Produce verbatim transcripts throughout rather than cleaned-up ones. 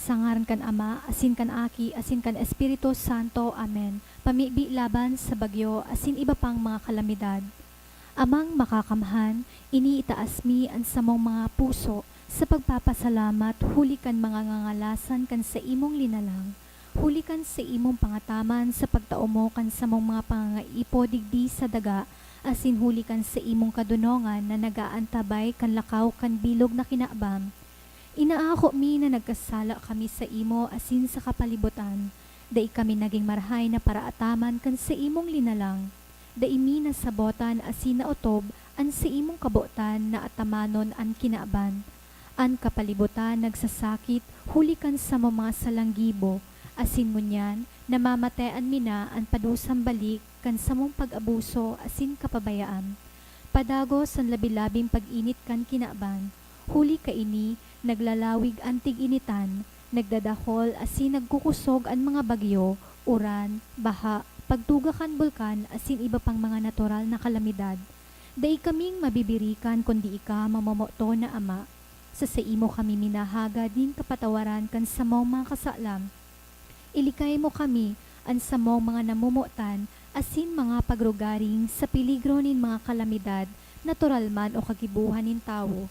Sa ngaran kan Ama, asin kan Aki, asin kan Espiritu Santo. Amen. Pamibi laban sa bagyo asin iba pang mga kalamidad. Amang Makakamhan, ini itaas mi an samong mga puso sa pagpapasalamat huli kan mga ngangalasan kan saimong linalang, huli kan saimong pangataman sa pagtao mo kan samong mga pangangaipo digdi sa daga, asin huli kan saimong kadonongan na nag-aantabay kan lakaw kan bilog na kinaban. Inaako mi na nagkasala kami saimo asin sa kapalibotan. Dai kami nagin marahay na paraataman kan saimong linalang. Dai mi nasabotan asin naotob an saimong kabotan na atamanon an kinaban. An kapalibotan nagsasakit huli kan samong mga salang gibo, asin ngunyan namamatean mi na an padusang balik kan samong pag-abuso asin kapabayaan. Padagos an labi-labing pag-init kan kinaban. Huli kaini, naglalawig an tig-initan, nagdadahol asin nagkukosog an mga bagyo, uran, baha, pagtuga kan bulkan asin iba pang mga natural na kalamidad. Dai kaming mabibirikan kundi ika, mamomoton na Ama. Sa saimo kami minahagad nin kapatawaran kan samong mga kasalan. Ilikay mo kami, an samong mga namomotan, asin mga pagrugaring sa peligro nin mga kalamidad, natural man o kagibohan nin tawo.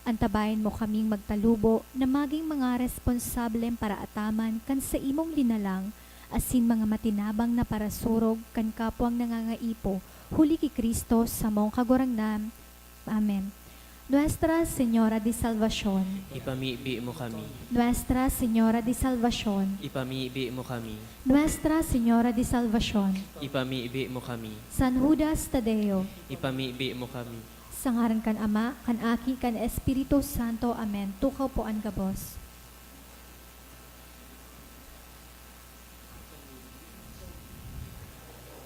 Antabayan mo kaming magtalubo na magin mga responsableng paraataman kan saimong linalang, asin mga matinabang na parasurog kan kapwang nangangaipo, huli ki Cristo, samong Kagurangnan. Amen. Nuestra Señora de Salvacion. Ipamibi mo kami. Nuestra Señora de Salvacion. Ipamibi mo kami. Nuestra Señora de Salvacion. Ipamibi mo kami. San Judas Tadeo. Ipamibi mo kami. Sa ngaran kan Ama, kan Aki, kan Espiritu Santo. Amen. Tukaw po an gabos.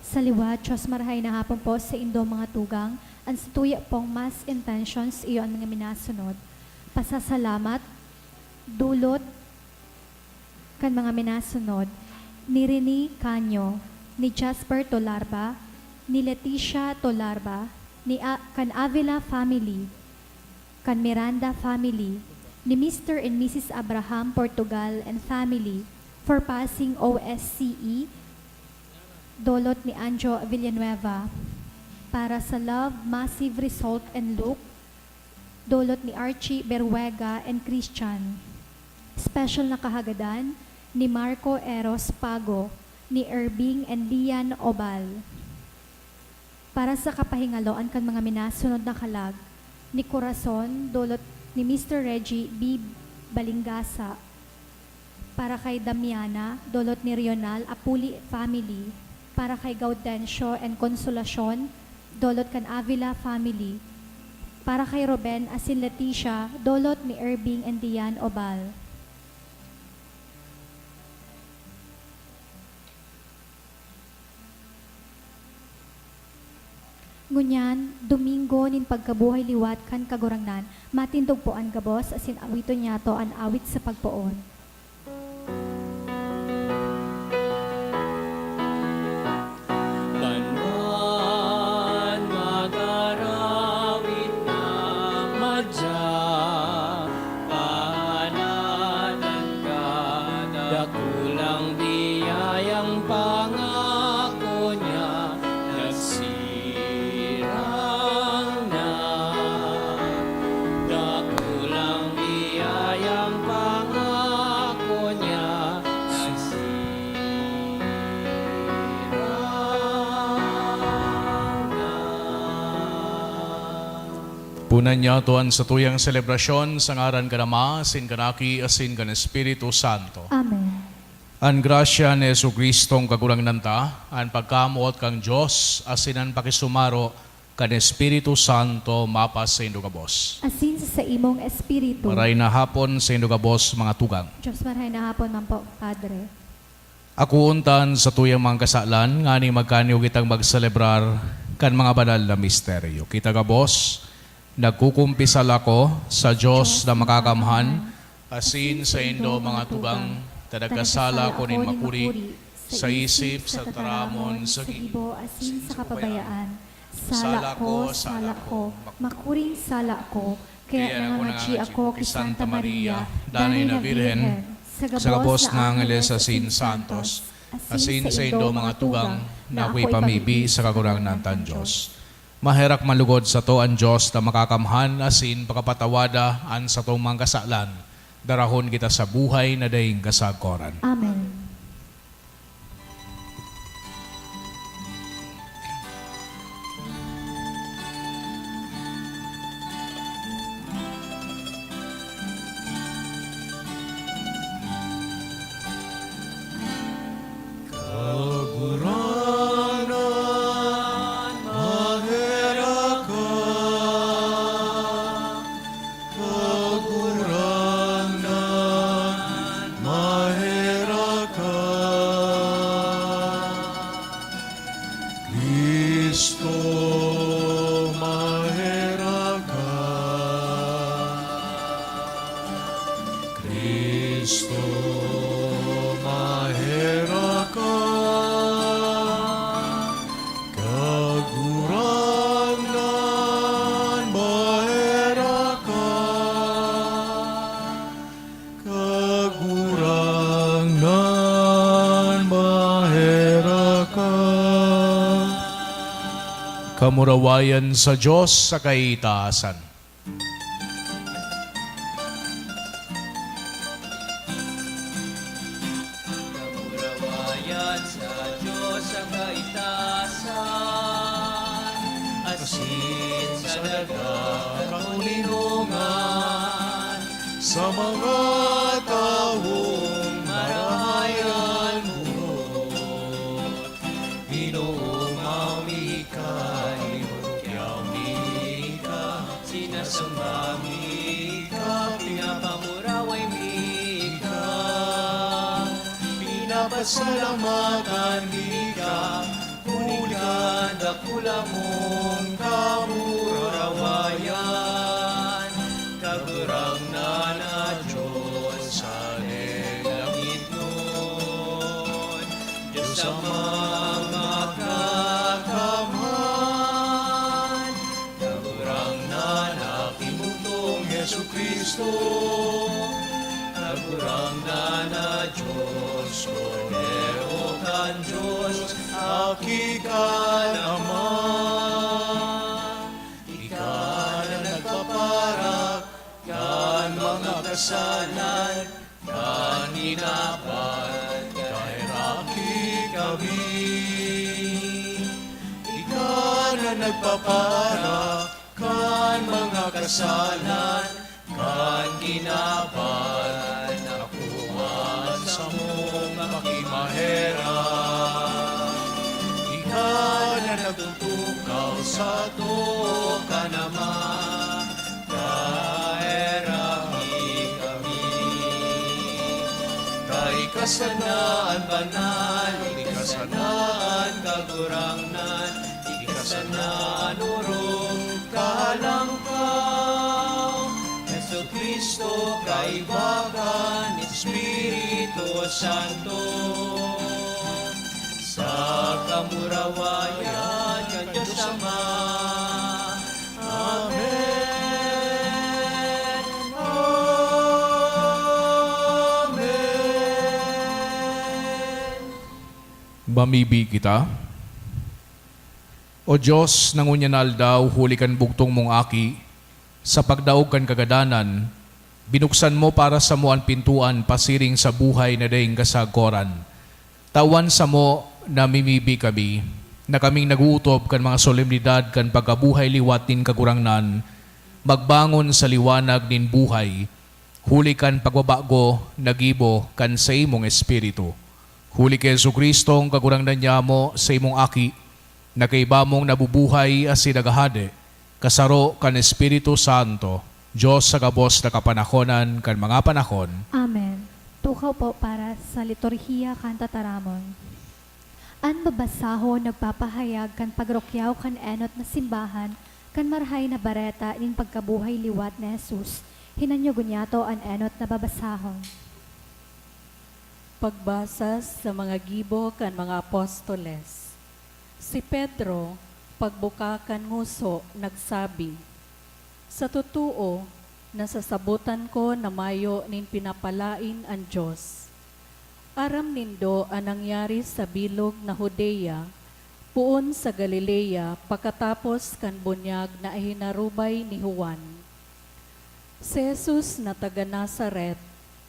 Sa liwat, Diyos, marahay na hapon po sa indong mga tugang. An satuya pong mass intentions, iyo an mga minasunod. Pasasalamat, dulot kan mga minasunod, ni Rene Canyo, ni Jasper Tolarba, ni Leticia Tolarba, ni A-, kan Avila family, kan Miranda family, ni Mister and Missus Abraham Portugal and family for passing O S C E, dolot ni Anjo Villanueva, para sa Love, Massive, Result and Look, dolot ni Archie Berwega and Christian. Special na kahagadan ni Marco Eros Pago, ni Erving and Lian Obal. Para sa kapahingaloan kan mga minasunod na kalag, ni Corazon, dolot ni Mister Reggie B Balingasa, para kay Damiana, dolot ni Rional Apuli family, para kay Gaudencio and Consolacion, dolot kan Avila family, para kay Ruben asin Leticia, dolot ni Erving and Dian Obal. Ngunyan, Domingo nin pagkabuhay liwat kan Kagurangnan, matindog po an gabos asin awiton niyato an awit sa pagpoon. Banwaan mag-arawit na madya, paanatan ka, dakulang biyayang pangako niya, nagsirang na. Dakulang biyayang pangako niya, nagsirang na. Punan niyato an satuyang selebrasyon sa ngaran kan Ama, asin kan Aki, asin kan Espiritu Santo. Amen. An grasya ni Jesu-Cristong Kagurangnan ta, an pagkamoot kan Dios, asin an pakisumaro kan Espiritu Santo mapasaindo gabos. Asin sa saimong espiritu. Maray na hapon saindo gabos, mga tugang. Diyos, maray na hapon man po, Padre. Akoon ta an satuyang mga kasalan, nganing magkanyo kitang magselebrar kan mga banal na misteryo. Kita gabos, nagkukumpisal ako sa Diyos na makakamhan, asin saindo, mga tugang, ta nagkasala ako nin makuri, sa isip, sa tataramon, sa gibo, asin sa kapabayaan. Sala ko, sala ko, makuring sala ko, kaya nangangadyi ako ki Santa Maria, danay na Birhen, Sa gabos na angeles asin santos, asin saindo mga tugang, na akoy pamibi sa Kagurangnan tang Dios. Maherak man lugod sato an Dios na Makakamhan asin pakapatawada an satong mga kasalan. Darahon kita sa buhay na daing kasagkoran. Amen. Kagurangnan, maherak ka. Kagurangnan, maherak ka. Cristo, maherak ka. Cristo, maherak ka. Kagurangnan, maherak ka. Kagurangnan, maherak ka. Kamurawayan sa Dios sa kaitaasan. Kamurawayan sa Dios sa kaitaasan, asin sa daga katoninongan, sa mga tawong marahay an bungot. Pinoomaw mi ka, inukyaw mi ka, sinasamba mi ka, pinapamuraway mi ka, pinapasalamatan mi ka, huli kan dakula mong kamurawayan. Kagurangnan na Dios sa langitnon, Dios Amang Makakamhan, Kagurangnan na Aki mong Jesu-Cristo, Kagurangnan na Dios, Kordero kan Dios, Aki kan Ama. Ika na nagpaparak kan mga kasalan kan kinaban, kaheraki kami. Ika na nagpaparak kan mga kasalan kan kinaban, akoman samong makimaherak. Ika na nagtutukaw sato kan Ama, kaheraki kami. Ta ika sana an banal, ika sana an Kagurangnan, ika sana an orog, Kalangkaw, Jesu-Cristo, kaiba kan Espiritu Santo, sa kamurawayan kan Dios Ama. Amen. Amen. Mamibi kita. O Dios, na ngunyan na aldaw, huli kan bugtong mong Aki, sa pagdaog kan kagadanan, binuksan mo para samo an pintoan pasiring sa buhay na daing kasagkoran. Tawan samo na mimibi kami, na kaming nag-ootob kan mga solemnidad kan pagkabuhay liwat nin Kagurangnan, magbangon sa liwanag nin buhay, huli kan pagbabago na gibo kan saimong Espiritu. Huli ki Jesu-Cristo, an Kagurangnan nyamo, saimong Aki, na kaiba mong nabubuhay asin naghahade, kasaro kan Espiritu Santo, Dios sa gabos na kapanahonan kan mga panahon. Amen. Tukaw po para sa liturhiya kan tataramon. An babasahon nagpapahayag kan pagrukyaw kan enot na simbahan kan Marahay na Bareta nin pagkabuhay liwat ni Jesus. Hinanyog nyato an enot na babasahon. Pagbasa sa mga gibo kan mga apostoles. Si Pedro, pagbuka kan ngoso, nagsabi, "Sa totoo, Nasasabotan ko na mayo nin pinapalaen an Dios. Aram nindo an nangyari sa bilog na Judea, poon sa Galilea, pakatapos kan bunyag na ihinarubay ni Juan. Si Jesus na taga Nazaret,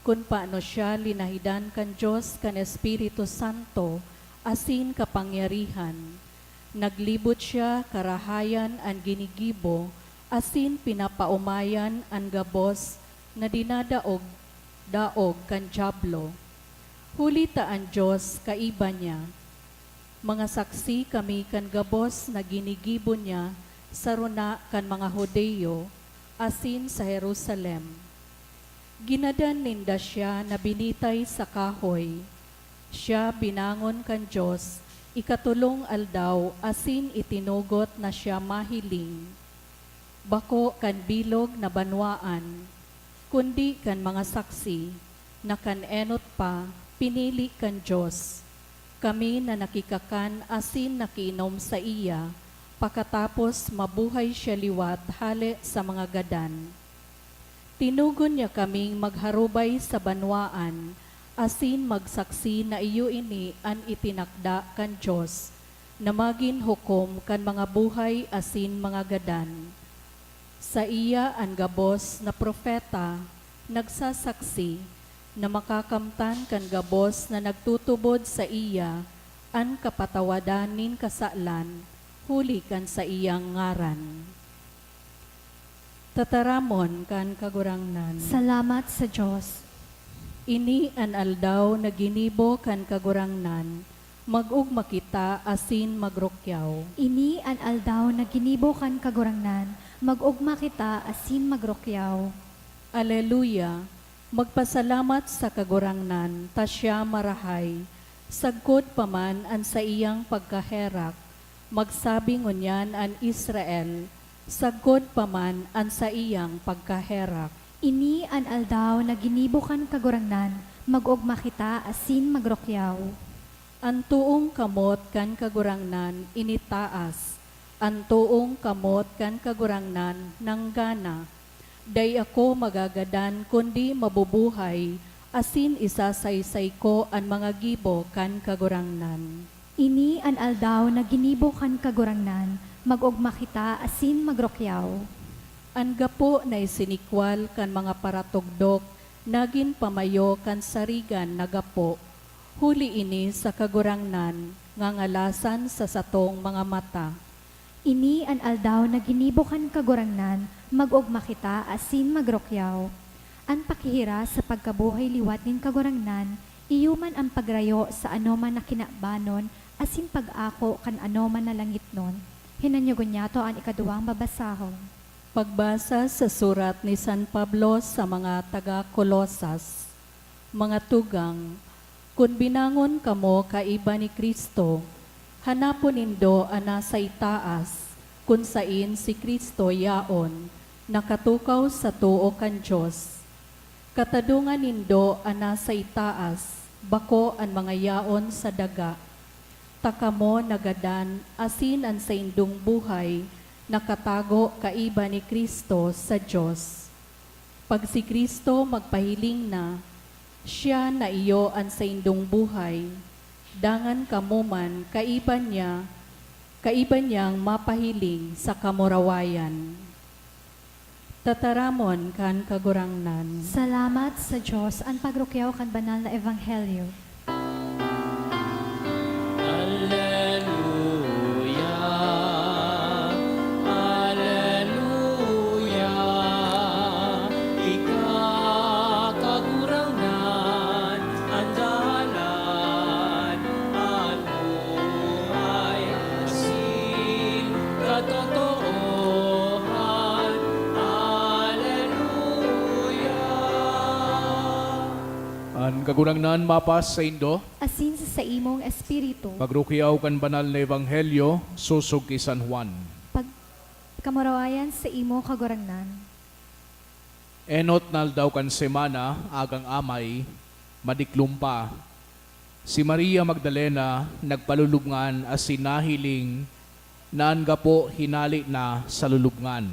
kun paano siya linahidan kan Dios kan Espiritu Santo asin kapangyarihan. Naglibot siya karahayan an ginigibo asin pinapaomayan an gabos na dinadaog-daog kan Diablo. Huli ta an Dios kaiba niya. Mga saksi kami kan gabos na ginigibo niya sa rona kan mga Judio asin sa Jerusalem. Ginadan ninda siya na binitay sa kahoy. Siya binangon kan Dios ikatolong aldaw asin itinugot na siya mahiling, bako kan bilog na banwaan, kundi kan mga saksi, na kan enot pa pinili kan Dios, kami na nakikakan asin nakiinom saiya, pakatapos mabuhay siya liwat hale sa mga gadan. Tinugon niya kaming magharubay sa banwaan asin magsaksi na iyo ini an itinakda kan Dios na magin hukom kan mga buhay asin mga gadan. Saiya an gabos na propeta nagsasaksi na makakamtan kan gabos na nagtutubod saiya an kapatawadan nin kasalan huli kan saiyang ngaran. Tataramon kan Kagurangnan. Salamat sa Dios. Ini an aldaw na ginibo kan Kagurangnan, mag-ogma kita asin magrukyaw. Ini an aldaw na ginibo kan Kagurangnan, mag-ogma kita asin magrukyaw. Aleluya! Magpasalamat sa Kagurangnan, ta siya marahay, sagkod pa man an saiyang pagkaherak. Magsabi ngunyan an Israel, sagkod pa man an saiyang pagkaherak. Ini an aldaw na ginibo kan Kagurangnan, mag-ogma kita asin magrukyaw. An toong kamot kan Kagurangnan initaas, an toong kamot kan Kagurangnan nanggana. Dai ako magagadan kundi mabubuhay, asin isasaysay ko an mga gibo kan Kagurangnan. Ini an aldaw na ginibo kan Kagurangnan, mag-ogma kita asin magrukyaw. An gapo na isinikwal kan mga paratugdok nagin pamayo kan sarigan na gapo, huli ini sa Kagurangnan, ngangalasan sa satong mga mata. Ini an aldaw na ginibo kan Kagurangnan, mag-ogma kita asin magrukyaw. An pakihiras sa pagkabuhay liwat nin Kagurangnan, iyo man an pagrayo sa anoman na kinabanon asin pag-ako kan anoman na langitnon. Hinanyogon niyato an ikaduwang babasahon. Pagbasa sa surat ni San Pablo sa mga taga Colosas. Mga tugang, kun binangon kamo kaiba ni Cristo, hanapon nindo an nasa itaas, kun saen si Cristo yaon, nakatukaw sa too kan Dios. Katadongan nindo an nasa itaas, bako an mga yaon sa daga. Ta kamo nagadan, asin an saindong buhay nakatago kaiba ni Cristo sa Dios. Pag si Cristo magpahiling na, siya na iyo an saindong buhay, dangan kamo man kaiba niya, kaiba niyang mapahiling sa kamurawayan. Tataramon kan Kagurangnan. Salamat sa Dios, an pagrukyaw kan banal na ebanghelyo. Aleluya, aleluya, ika, Kagurangnan, an dalan, an buhay, asin katotoohan. Aleluya. An Kagurangnan mapasaindo. Asin sa saimong espiritu. Pagrukyaw kan banal na ebanghelyo sosog ki San Juan. Pag-, kamurawayan sa imo, Kagurangnan. Enot na aldaw kan semana, agang-amay, madiklom pa, si Maria Magdalena nagpalulubngan asin nahiling na an gapo hinale na sa lulubngan.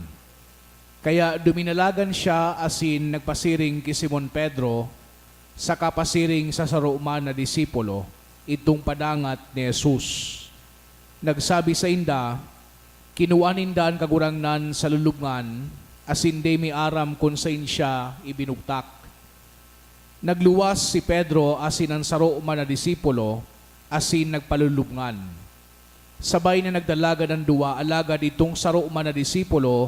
Kaya duminalagan siya asin nagpasiring ki Simon Pedro saka pasiring sa saro man na disipulo idtong padangat ni Jesus. Nagsabi sainda, "Kinua ninda an Kagurangnan sa lulubngan, asin dai mi aram kun saen siya ibinugtak." Nagluwas si Pedro asin an saro man na disipulo asin nagpalulubngan. Sabay na nagdalagan an duwa, alagad idtong saro man na disipulo,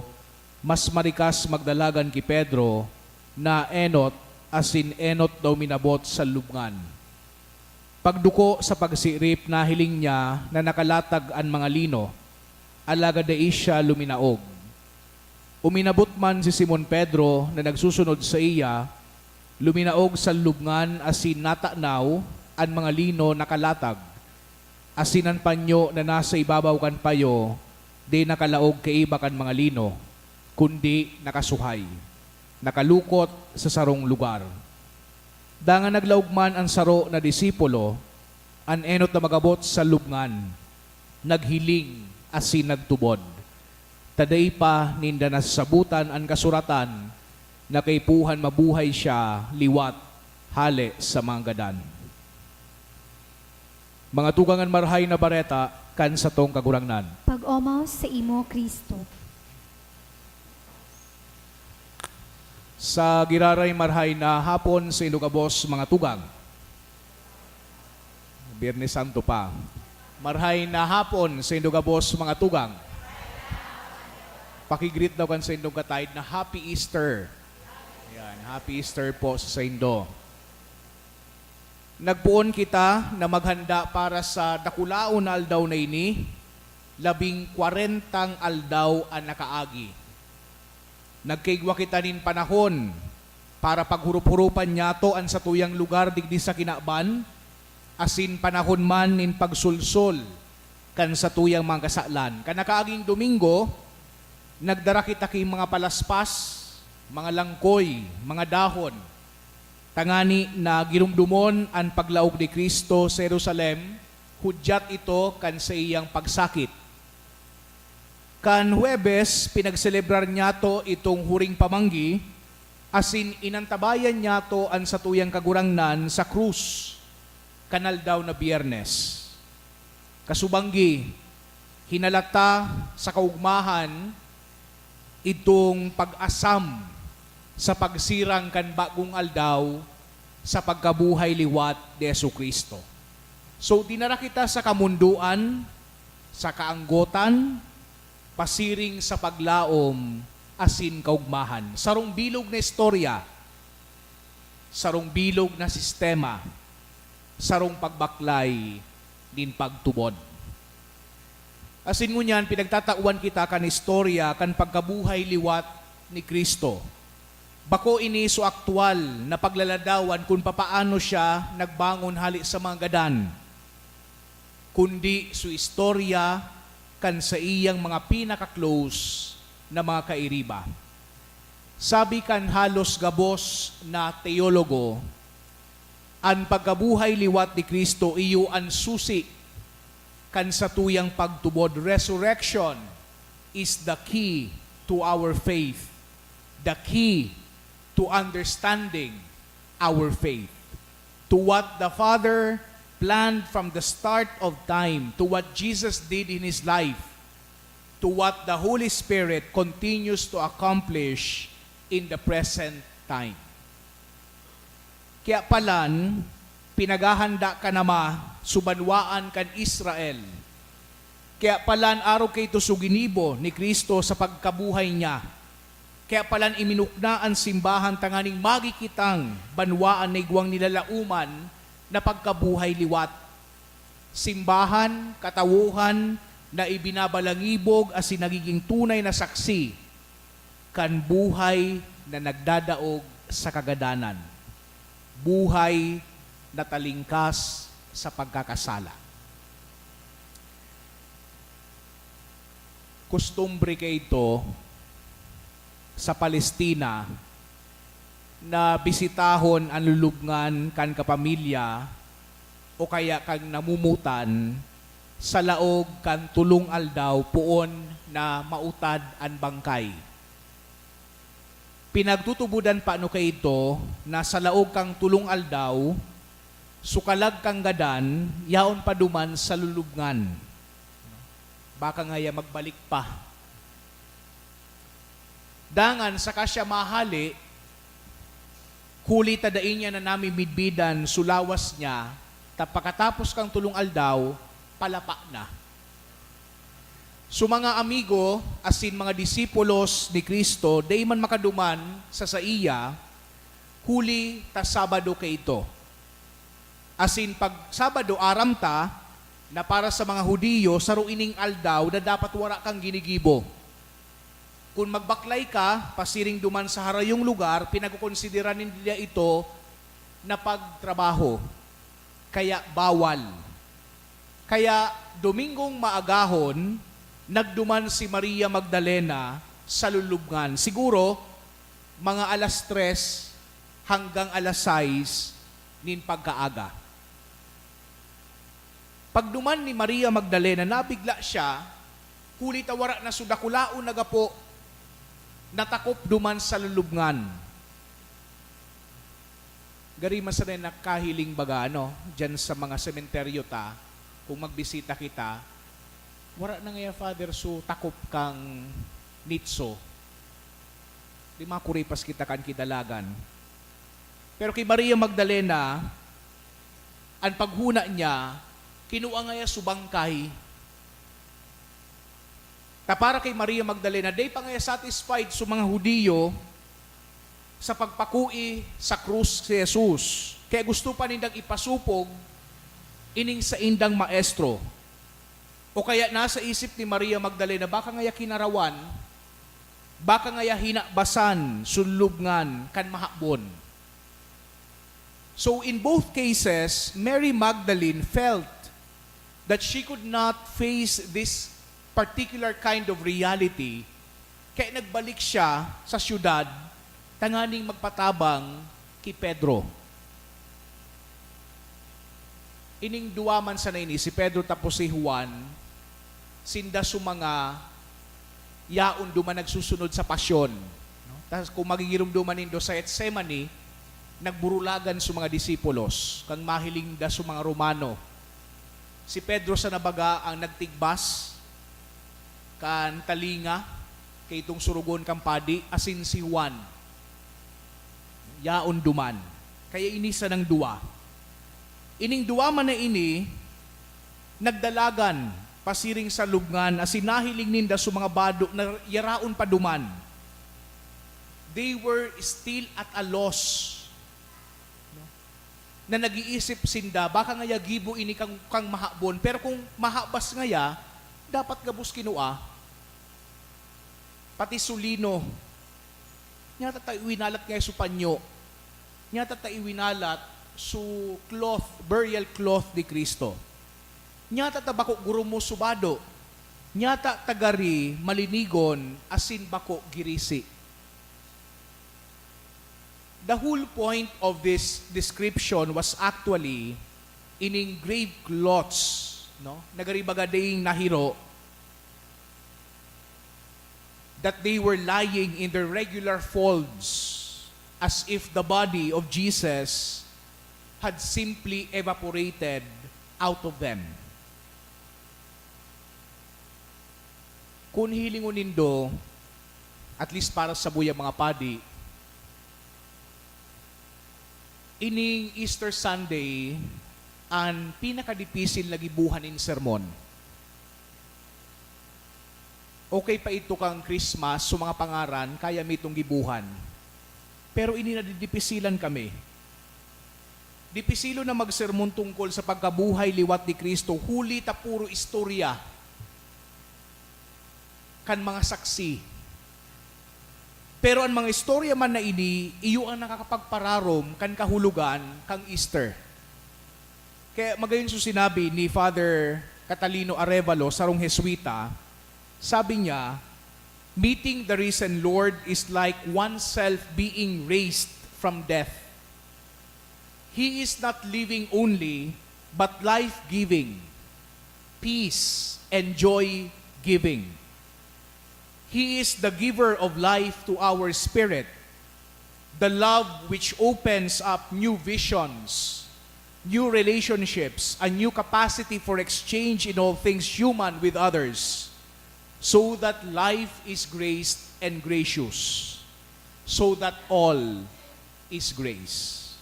mas marikas magdalagan ki Pedro, na enot asin enot daw minabot sa lubngan. Pagduko sa pagsirip, nahiling niya na nakalatag an mga lino, alagad dai siya luminaog. Uminabot man si Simon Pedro na nagsusunod saiya, luminaog sa lubngan asin natanaw an mga lino nakalatag, asin an panyo na nasa ibabaw kan payo di nakalaog kaiba kan mga lino, kundi nakasuhay, nakalukot sa sarong lugar. Dangan naglaog man an saro na disipulo, an enot na mag-abot sa lubngan, naghiling asin nagtubod, ta dai pa ninda nasasabotan an kasuratan na kaipuhan mabuhay siya liwat hale sa mga gadan. Mga tugang, an Marahay na Bareta kan satong Kagurangnan. Pag-omaw saimo, Cristo. Sa giraray, marahay na hapon saindo gabos, mga tugang. Biyernes Santo pa. Marahay na hapon saindo gabos, mga tugang. Paki-greet daw kan saindong kataed na Happy Easter. Yan, Happy Easter po sa saindo. Nagpoon kita na maghanda para sa dakulaon na aldaw na ini, labing kwarentang aldaw an nakaagi. Nagkaigwa kita nin panahon para paghurup-hurupan nyato an satuyang lugar digdi sa kinaban, asin panahon man nin pagsolsol kan satuyang mga kasalan. Kan nakaaging Domingo, nagdara kita ki mga palaspas, mga langkoy, mga dahon, tangani na giromdomon an paglaog ni Cristo sa Jerusalem, hudyat ito kan saiyang pagsakit. Kan Huwebes, pinagselebrar nyato itong huring pamanggi, asin inantabayan nyato an satuyang Kagurangnan sa krus kan aldaw na Biyernes. Kasubanggi, hinalata sa kaugmahan itong pag-asam sa pagsirang kan bagong aldaw sa pagkabuhay liwat ni Jesu-Cristo. So, dinara kita sa kamondoan, sa kaanggotan, pasiring sa paglaom asin kaugmahan. Sarong bilog na istorya, sarong bilog na sistema, sarong pagbaklay nin pagtubod. Asin ngunyan, pinagtatawan kita kan istorya kan pagkabuhay liwat ni Cristo. Bako ini so aktuwal na paglaladawan kun papaano siya nagbangon hale sa mga gadan, kundi so istorya kan saiyang mga pinaka-close na mga kairiba. Sabi kan halos gabos na teologo, an pagkabuhay liwat ni Cristo iyo an susi kan satuyang pagtubod. Resurrection is the key to our faith, the key to understanding our faith, to what the Father planned from the start of time, to what Jesus did in His life, to what the Holy Spirit continues to accomplish in the present time. Kaya palan, pinaghahanda ka na ma, so banwaan kan Israel. Kaya palan, arog kaito so ginibo ni Cristo sa pagkabuhay niya. Kaya palan, iminukna an simbahan tanganing magi kitang banwaan na igwang nilalaoman na pagkabuhay liwat. Simbahan, katawohan na ibinabalangibog asin nagiging tunay na saksi kan buhay na nagdadaog sa kagadanan, buhay na talingkas sa pagkakasala. Kustumbre kaito sa Palestina na bisitahon an lulubngan kan kapamilya o kaya kan namumutan sa laog kan tolong aldaw poon na mautad an bangkay. Pinagtutubodan pa ano kaidto na sa laog kan tolong aldaw, sukalag kan gadan, yaon pa duman sa lulubngan. Baka ngaya magbalik pa. Dangan saka siya mahale, huli ta dai niya na namimidbidan so lawas niya, ta pakatapos kan tolong aldaw, palapa na. So, mga amigo asin mga disipulos ni Cristo, dai man makaduman sa saiya, huli ta Sabado kaidto. Asin pag Sabado, aram ta na para sa mga Judio, saro ining aldaw na dapat wara kang ginigibo. Kun magbaklay ka pasiring duman sa harayong lugar, pinagkokonsideran ninda ito na pagtrabaho, kaya bawal. Kaya, Domingong maagahon, nagduman si Maria Magdalena sa lulubngan. Siguro, mga alas tres hanggang alas sais nin pagkaaga. Pagduman ni Maria Magdalena, nabigla siya, huli ta wara na so dakulaon na gapo, natakop duman sa lulubngan. Gari man sanay nakahiling baga, ano, diyan sa mga sementeryo ta, kung magbisita kita, wara na ngaya, Father, so takop kang nitso. Di makuripas kita kan kidalagan. Pero ki Maria Magdalena, an paghona niya, kinua ngaya so bangkay. Ta para ki Maria Magdalena, dai pa ngaya satisfied so mga Judio sa pagpakoi sa krus si Jesus. Kaya gusto pa nindang ipasopog ining saindang maestro. O kaya nasa isip ni Maria Magdalena, baka ngaya kinarawan, baka ngaya hinabasan so lulubngan kan mahabon. So, in both cases, Mary Magdalene felt that she could not face this particular kind of reality, kaya nagbalik siya sa syudad tanganing magpatabang ki Pedro. Ining duwa man sana ini, si Pedro tapos si Juan, sinda so mga yaon duman nagsusunod sa pasyon, no? Tas kung magigiromdoman nindo, sa Getsemani, nagburulagan so mga disipulos, kan mahiling da so mga Romano. Si Pedro sana baga ang nagtigbas kan talinga kaitong surugon kan padi, asin si Juan yaon duman. Kaya ini sanang duwa. Ining duwa man na ini, nagdalagan pasiring sa lubngan asin nahiling ninda so mga bado na yaraon pa duman. They were still at a loss, no? Na nag-iisip sinda, baka ngaya gibo ini kang, kang mahabon, pero kung mahabas ngaya, dapat gabos kinua. Pati so lino, nyata ta iwinalat ngaya so panyo, nyata ta iwinalat so cloth, burial cloth ni Cristo. Nyata ta bako gurumos so bado, nyata ta gari malinigon asin bako girisi. The whole point of this description was actually ining grave cloths, no? Nagaribaga ding nahiro that they were lying in their regular folds, as if the body of Jesus had simply evaporated out of them. Kun hilingon nindo, at least para sa buya mga padi, ining Easter Sunday an pinakadipisil na gibohan nin sermon. Okay pa ito kan Christmas, so mga pangaran, kaya mi itong gibohan. Pero ini nadidipisilan kami. Dipisilon na magsermon tungkol sa pagkabuhay liwat ni Cristo, huli ta puro istorya kan mga saksi. Pero an mga istorya man na ini, iyo an nakakapagpararom kan kahulogan kan Easter. Kaya magayon so sinabi ni Father Catalino Arevalo, sarong Heswita, sabi niya, "Meeting the risen Lord is like oneself being raised from death. He is not living only, but life-giving, peace, and joy-giving. He is the giver of life to our spirit, The love which opens up new visions, new relationships, a new capacity for exchange in all things human with others, so that life is graced and gracious, so that all is grace.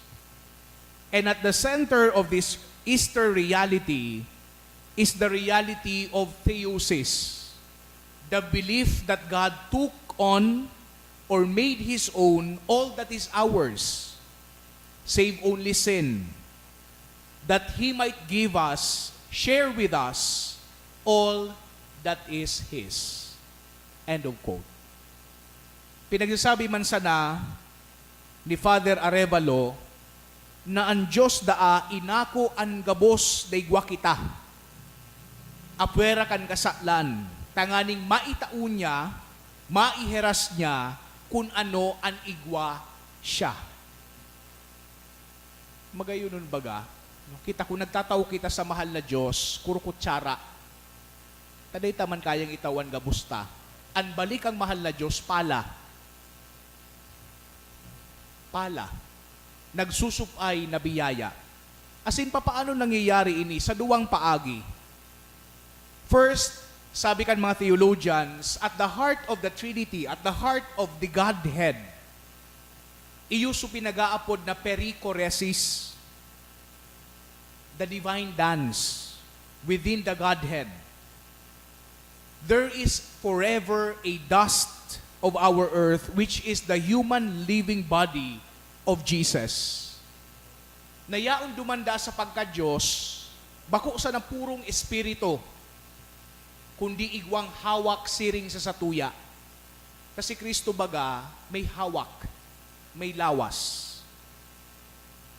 And at the center of this Easter reality is the reality of theosis, the belief that God took on or made his own all that is ours, save only sin, that he might give us, share with us, all that is his. End of quote. Pinagsasabi man sana ni Father Arevalo na an Dios daa inako an gabos na igwa kita, apwera kan kasalan, tanganing maitao niya, maiheras niya kun ano an igwa siya. Magayonon baga, no? Kita, kung nagtatao kita sa mahal na Dios, kurukutsara. Taday ta man kayang itao an gabos ta. An balik kan mahal na Dios, pala. Pala. Nagsusupay na biyaya. Asin, papaano nangyayari ini? Sa duwang paagi. First, sabi kan mga theologians, at the heart of the Trinity, at the heart of the Godhead, iyo so pinag-aapod na perichoresis, the divine dance within the Godhead. There is forever a dust of our earth, which is the human living body of Jesus. Na yaon duman daa sa pagka-Diyos, bako sana purong espiritu, kundi igwang hawak siring sa satuya. Kasi Cristo baga may hawak, may lawas.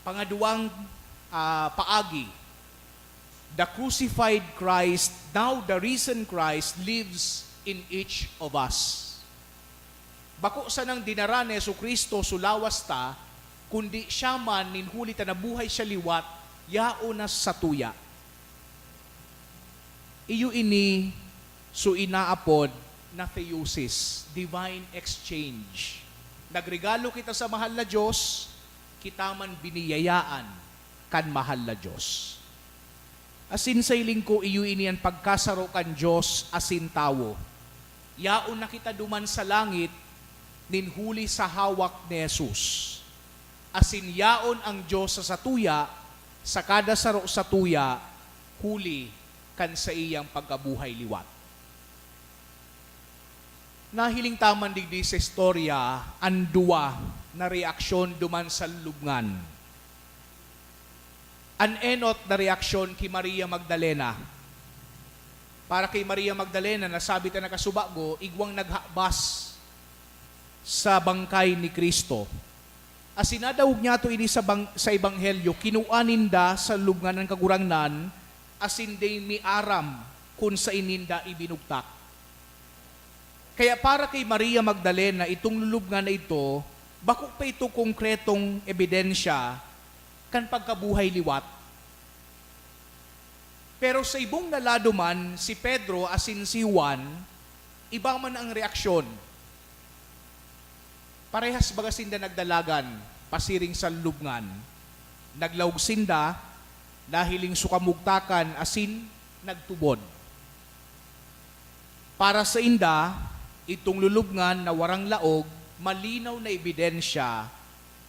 Pangaduwang, ah, paagi, the crucified Christ, now the risen Christ, lives in each of us. Bako sanang dinara ni Jesu-Cristo so lawas ta, kundi siya man, nin huli ta nabuhay siya liwat, yaon na sa satuya. Iyo ini so inaapod na theosis, divine exchange. Nagregalo kita sa mahal na Dios, kita man biniyayaan kan mahal na Dios. Asin sa hiling ko, iyo ini an pagkasaro kan Dios asin tawo. Yaon na kita duman sa langit nin huli sa hawak ni Jesus. Asin yaon an Dios sa satuya, sa kada saro satuya, huli kan saiyang pagkabuhay liwat. Nahiling ta man digdi sa istorya an duwa na reaksyon duman sa lubngan. An enot na reaksyon ki Maria Magdalena. Para ki Maria Magdalena, nasabi ta nakasubago, igwang naghabas sa bangkay ni Cristo. Asin nadangog niyato ini sa bang-, sa Ebanghelyo, kinua ninda sa lubngan an Kagurangnan, asin dai mi aram kun saen ninda ibinugtak. Kaya para ki Maria Magdalena, itong lulubngan na ito, bako pa ito konkretong ebidensya kan pagkabuhay liwat. Pero sa ibong na lado man, si Pedro asin si Juan, iba man ang reaksyon. Parehas baga sinda nagdalagan pasiring sa lubngan. Naglaog sinda, nahiling so kamugtakan asin nagtubod. Para sainda, itong lulubngan na warang laog, malinaw na ebidensya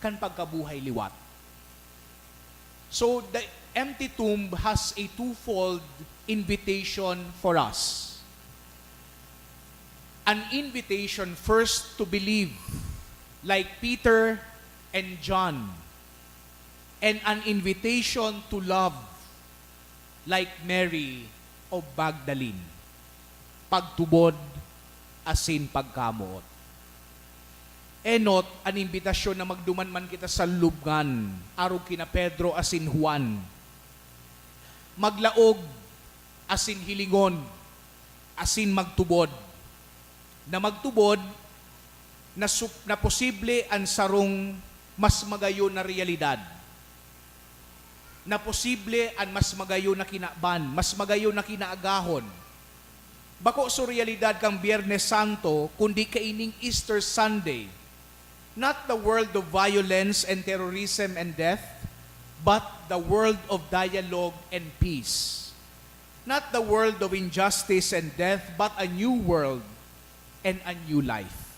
kan pagkabuhay liwat. So, the empty tomb has a twofold invitation for us. An invitation first to believe, like Peter and John, and an invitation to love, like Mary of Magdalene. Pagtubod asin pagkamoot. Enot an imbitasyon na magduman man kita sa lubngan, arog kina Pedro asin Juan. Maglaog asin hilingon, asin magtubod. Na magtubod na sup-, na posible an sarong mas magayon na realidad. Na posible an mas magayon na kinaban, mas magayon na kinaagahon. Bako so realidad kan Biyernes Santo, kundi kaining Easter Sunday. Not the world of violence and terrorism and death, but the world of dialogue and peace. Not the world of injustice and death, but a new world and a new life.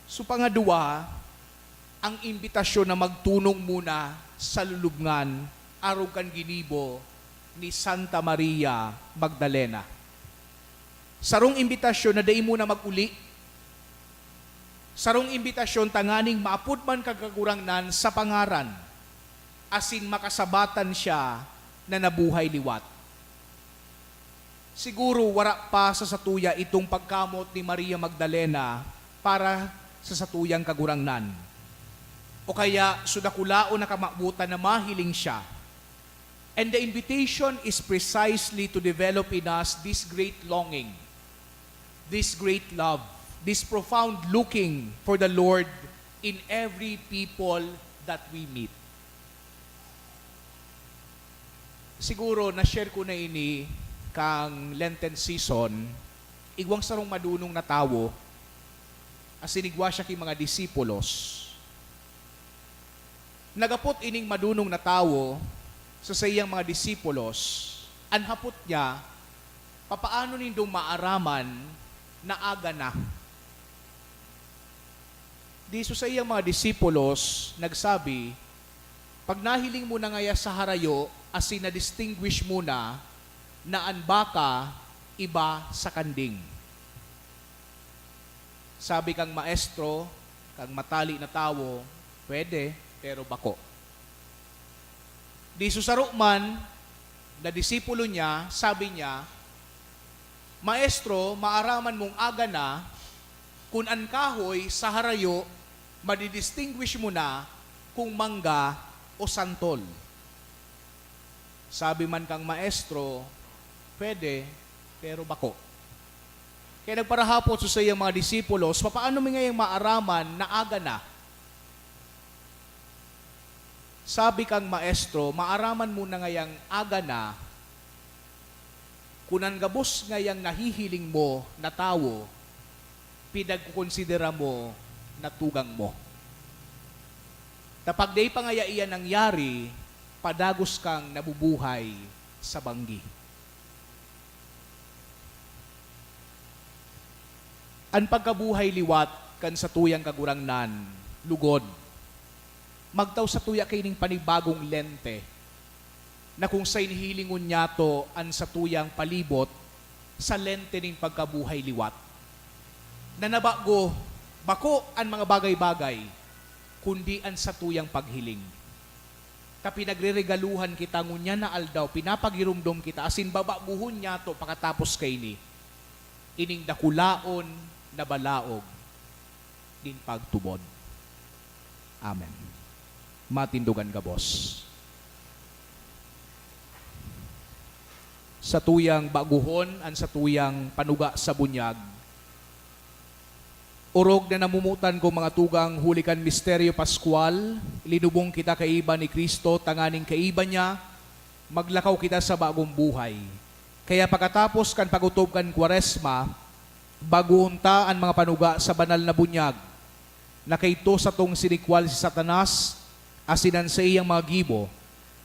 So, pangadwa, ang imbitasyon na magtunong muna sa lulubngan arog kan ginibo ni Santa Maria Magdalena. Sarong imbitasyon na dai muna mag-uli. Sarong imbitasyon tanganing maapod man kan Kagurangnan sa pangaran, asin makasabatan siya na nabuhay liwat. Siguro wara pa sa satuya itong pagkamot ni Maria Magdalena para sa satuyang Kagurangnan, o kaya so dakulaon na kamawotan na mahiling siya. And the invitation is precisely to develop in us this great longing, this great love, this profound looking for the Lord in every people that we meet. Siguro na-share ko na ini kan Lenten season, igwang sarong madunong na tawo, asin igwa siya ki mga disipulos. Nagapot ining madunong na tawo sa saiyang mga disipulos. An hapot niya, "Papaano nindong maaraman na aga na?" Di so saiyang mga disipulos nagsabi, "Pag nahiling mo na ngaya sa harayo asin na-distinguish mo na, na an baka iba sa kanding." Sabi kan maestro, kan matali na tawo, "Pwede, pero bako." Di so saro man na disipulo niya, sabi niya, "Maestro, maaraman mong aga na kun an kahoy sa harayo, madidistinguish mo na kung mangga o santol." Sabi man kan maestro, "Pwede, pero bako." Kaya nagparahapot sa saiyang mga disipulos, "Papaano mi ngayang maaraman na aga na?" Sabi kan maestro, "Maaraman mo na ngayang aga na, kun an gabos ngayang nahihiling mo na tawo, pinagkokonsidera mo na tugang mo. Ta pag dai pa ngaya iyan nangyari, padagos kang nabubuhay sa banggi." An pagkabuhay liwat kan satuyang Kagurangnan, lugod, magtao satuya kaining panibagong lente, na kung saen hihilingon niyato an satuyang palibot sa lente nin pagkabuhay liwat, na nabago, bako an mga bagay-bagay, kundi an satuyang paghiling. Ta pinagreregaluhan kita ngunyan na aldaw, pinapagiromdom kita, asin babagohon niyato pakatapos kaini, ining dakulaon na balaog nin pagtubod. Amen. Matindogan gabos. Satuyang bagohon an satuyang panuga sa bunyag. Orog na namomotan ko, mga tugang, huli kan misteryo paskwal, linubong kita kaiba ni Cristo, tanganing kaiba niya, maglakaw kita sa bagong buhay. Kaya pakatapos kan pag-otob kan Kwaresma, bagohon ta an mga panuga sa banal na bunyag, na kaidto satong sinikwal si Satanas asin an saiyang mga gibo,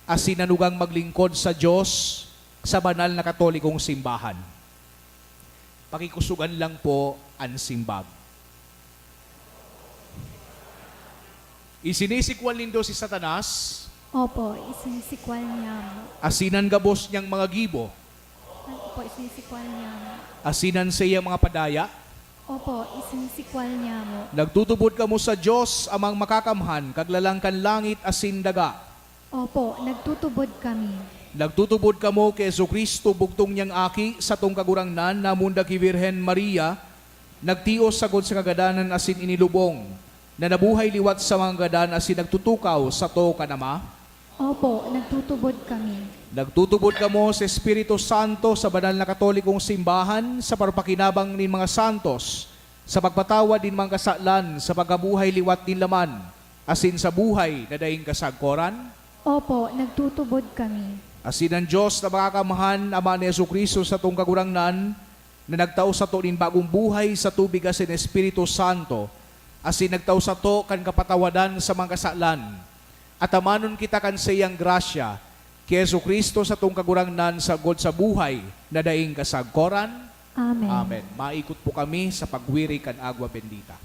asin nanugang maglingkod sa Dios sa banal na Katolikong simbahan. Pakikusogan lang po an simbag. Isinisikwal nindo si Satanas. Opo, isinisikwal niya mo. Asin an gabos niyang mga gibo. Opo, isinisikwal niya mo. Asin an saiyang mga padaya. Opo, isinisikwal niya mo. Nagtutubod kamo sa Dios, Amang Makakamhan, Kaglalang kan langit asin daga. Opo, nagtutubod kami. Nagtutubod kamo ki Jesu-Cristo, bugtong niyang Aki, satong Kagurangnan, namundag ki Birhen Maria, nagtios sagkod sa kagadanan asin inilubong, na nabuhay liwat sa mga gadan asin nagtutukaw sato kan Ama? Opo, nagtutubod kami. Nagtutubod kamo sa Espiritu Santo, sa banal na Katolikong simbahan, sa parpakinabang nin mga santos, sa pagpatawad nin mga kasalan, sa pagkabuhay liwat nin laman, asin sa buhay na daing kasagkoran? Opo, nagtutubod kami. Asin an Dios na Makakamhan, Ama ni Jesu-Cristo, satong Kagurangnan, na nagtao sato nin bagong buhay sa tubig asin Espiritu Santo, asin nagtao sato kan kapatawadan sa mga kasalan. Atamanon kita kan saiyang grasya, ki Jesu-Cristo satong Kagurangnan, sagkod sa buhay na daing kasagkoran. Amen. Amen. Maikot po kami sa pagwiri kan agwa bendita.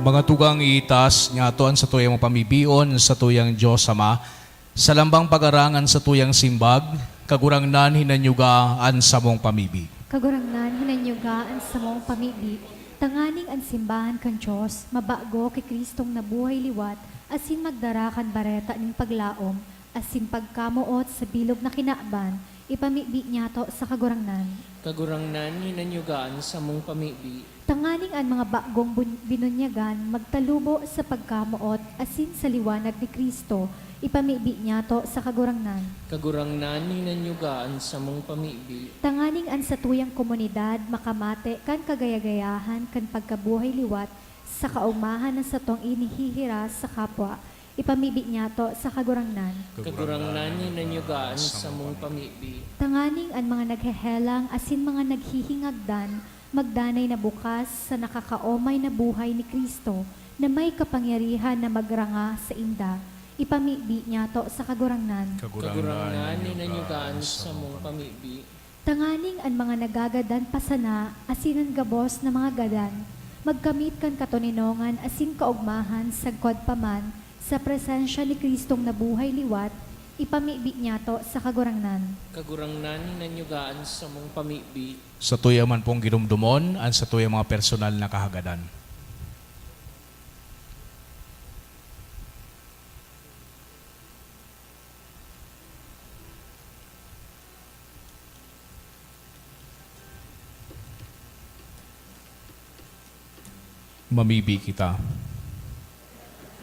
Mga tugang, iitaas niyato an satuyang mga pamibion satuyang Dios Ama, sa lambang pag-arang an satuyang simbag, Kagurangnan, hinanyuga an samong pamibi. Kagurangnan, hinanyuga an samong pamibi, tanganing an simbahan kan Dios mabago ki Cristong nabuhay liwat asin magdara kan bareta nin paglaom asin pagkamoot sa bilog na kinaban, ipamibi niyato sa Kagurangnan. Kagurangnan, hinanyuga an samong pamibi. Tanganing an mga bagong bun-, binunyagan magtalubo sa pagkamoot asin sa liwanag ni Cristo, ipamibi niyato sa Kagurangnan. Kagurangnan, hinanyuga an samong pamibi. Tanganing an satuyang komunidad makamate kan kagayagayahan kan pagkabuhay liwat sa kaogmahan na satong inihihiras sa kapwa, ipamibi niyato sa Kagurangnan. Kagurangnan, hinanyuga an samong pamibi. Tanganing an mga naghehelang asin mga naghihingagdan magdanay na bukas sa nakakaomay na buhay ni Cristo na may kapangyarihan na magranga sainda, ipamibi niyato sa Kagurangnan. Kagurangnan, hinanyuga an samong pamibi. Tanganing an mga nagagadan pa sana asin an gabos na mga gadan magkamit kan katoninongan asin kaogmahan sagkod pa man sa presensya ni Cristong nabuhay liwat, ipamibi niyato sa Kagurangnan. Kagurangnan, hinanyuga an samong pamibi. Satuya man pong ginomdomon an satuyang mga personal na kahagadan. Mamibi kita.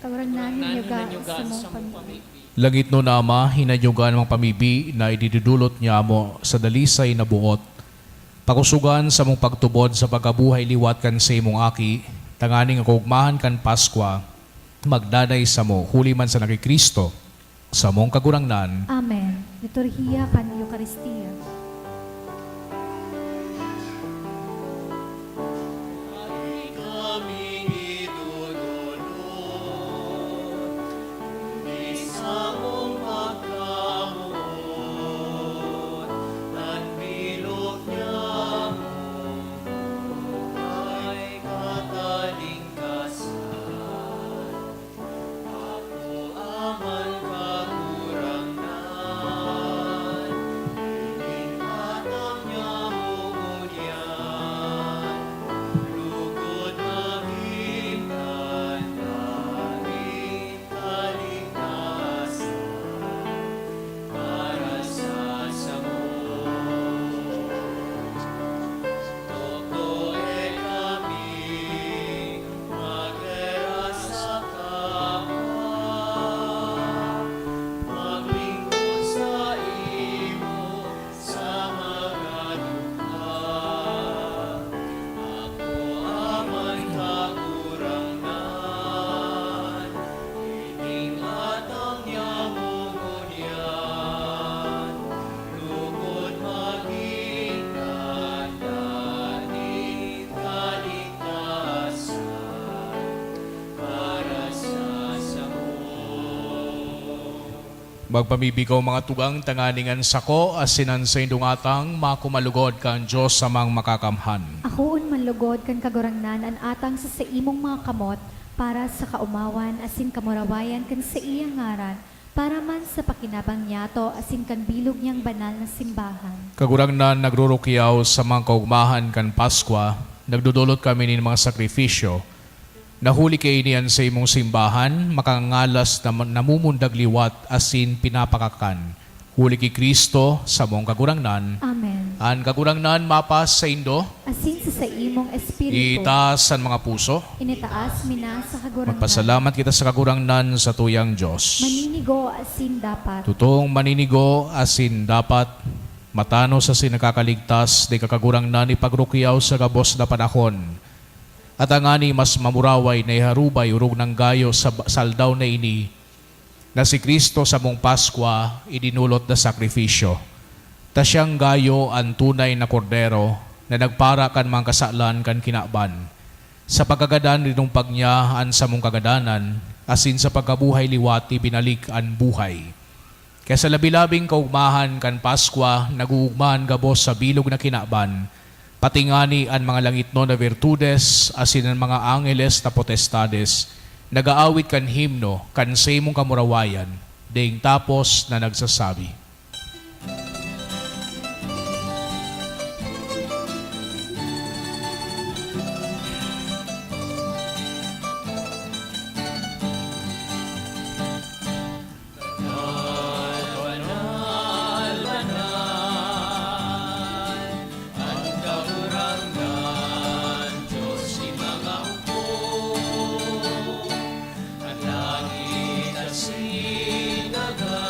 Kagurangnan, hinanyuga an samong pamibi. Langitnon na Ama, hinanyuga an mga pamibi na ididudulot niamo sa dalisay na boot. Pakusoga an samong pagtubod sa pagkabuhay liwat kan saimong Aki, tanganing an kaogmahan kan Paskwa magdanay samo, huli man sana ki Cristo, samong Kagurangnan. Amen. Liturhiya kan Eukaristia. Magpamibi kaw, mga tugang, tanganing an sako asin an saindong atang makumalugod kan Dios Amang Makakamhan. Akoon man lugod kan Kagurangnan an atang sa saimong mga kamot, para sa kaomawan asin kamurawayan kan saiyang ngaran, para man sa pakinabang niyato asin kan bilog niyang banal na simbahan. Kagurangnan, nagrurukyaw sa mga kaogmahan kan Paskwa, nagdodolot kami nin mga sakrifisyo, na huli kaini an saimong simbahan makangangalas na ma-, namumundag liwat asin pinapakakan. Huli ki Cristo, samong Kagurangnan. Amen. An Kagurangnan mapas saindo. Asin sa saimong espiritu. Itaas an mga puso. Initaas mi na sa Kagurangnan. Magpasalamat kita sa Kagurangnan, satuyang Dios. Maninigo asin dapat. Totoong maninigo asin dapat, matanos asin nakakaligtas, dai ka, Kagurangnan, ipagrukyaw sa gabos na panahon. At tangani mas mamuraway na iharubay orog nang gayo sa ba-, sa aldaw na ini, na si Cristo samong Paskwa idinolot na sakrifisyo, ta siyang gayo an tunay na Kordero na nagpara kan mga kasalan kan kinaban. Sa pagkagadan, rinumpag niya an samong kagadanan, asin sa pagkabuhay liwat ibinalik an buhay. Kaya sa labi-labing kaogmahan kan Paskwa, nag-oogma an gabos sa bilog na kinaban, pati ngani an mga langitnon na virtudes asin an mga angeles na potestades nag-aawit kan himno kan saimong kamurawayan, daing tapos na nagsasabi, Banal, banal, banal, an Kagurangnan, Dios nin mga hukbo. An langit asin daga,